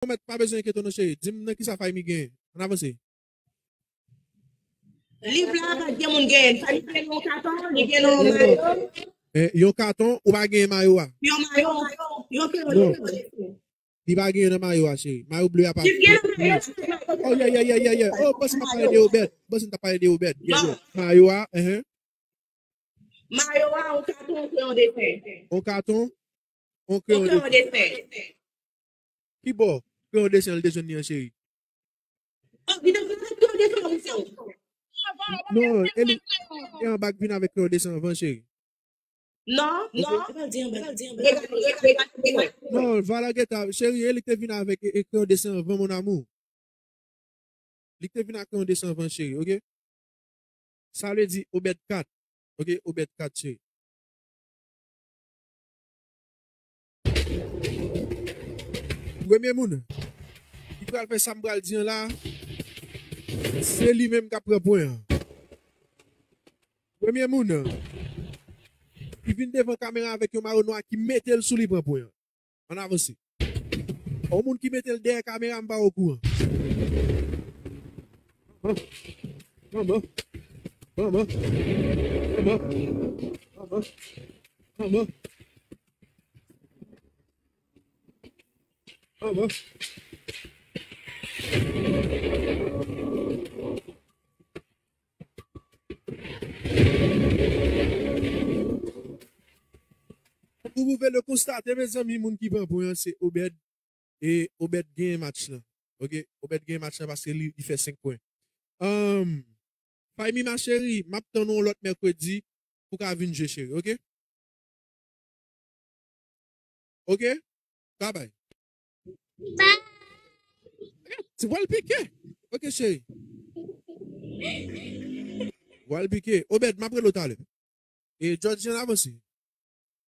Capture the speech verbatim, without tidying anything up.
Ou mèt pa bezwen enkyete w non, cheri. Di m nan kisa Faymi genyen. Ann avanse. Liv la pa t gen moun genyen. Faymi gen yon katon, li gen yon mayo. Eh, yon katon, ou pa genyen mayo a. Yon mayo, yon kreyon. Non. Li pa genyen nan mayo a, cheri. Mayo ble a pa. Li gen nan mayo. Oh, yeah, yeah, yeah, yeah, yeah. Oh, bòs m ap pale de Obèd. Bòs m t ap pale de Obèd. Yeah, yeah. Mayo a, uh-huh. Mayo a, yon katon, yon kreyon desen. Yon katon, yon kreyon desen. Ki bò kreyon desen an li te jwenn li an, cheri? Oh, li te jwenn kreyon desen an, misye. Non, e li, e anba k vin avèk kreyon desen anvan, cheri. Non, non. Non, Vala Geta, cheri, e li k te vin avèk e, e kreyon desen anvan, mon amour. Li k te vin ak kreyon desen anvan, cheri, oke? Sa vle di Obèd kat. Oke, Obèd kat, cheri. Premye moun ki pral fè sa m pral di an la, se li menm k ap pran pwen an. Premye moun ki vin devan kamera avèk yon mayo nwa ki mete l sou li pran pwen an. Ann avanse. Yon moun ki mete l dèyè kamera, m pa okouran. Manman. Manman. Manman. Manman. Manman. Manman. Pou vous pouvez le constater, mezanmi, moun ki pran pwen an, se Obed. E Obed genyen match lan. Oke? Obed genyen match lan paske li, li fè senk pwen. Ahn, Faymi, ma chérie, m ap tann ou lòt mèkredi pou ka vin jwe, cheri, oke? Oke? Babay. Ti pral pike. Oke, cheri. Pral pike. Obed, m ap rele w talè. E George, ann avanse.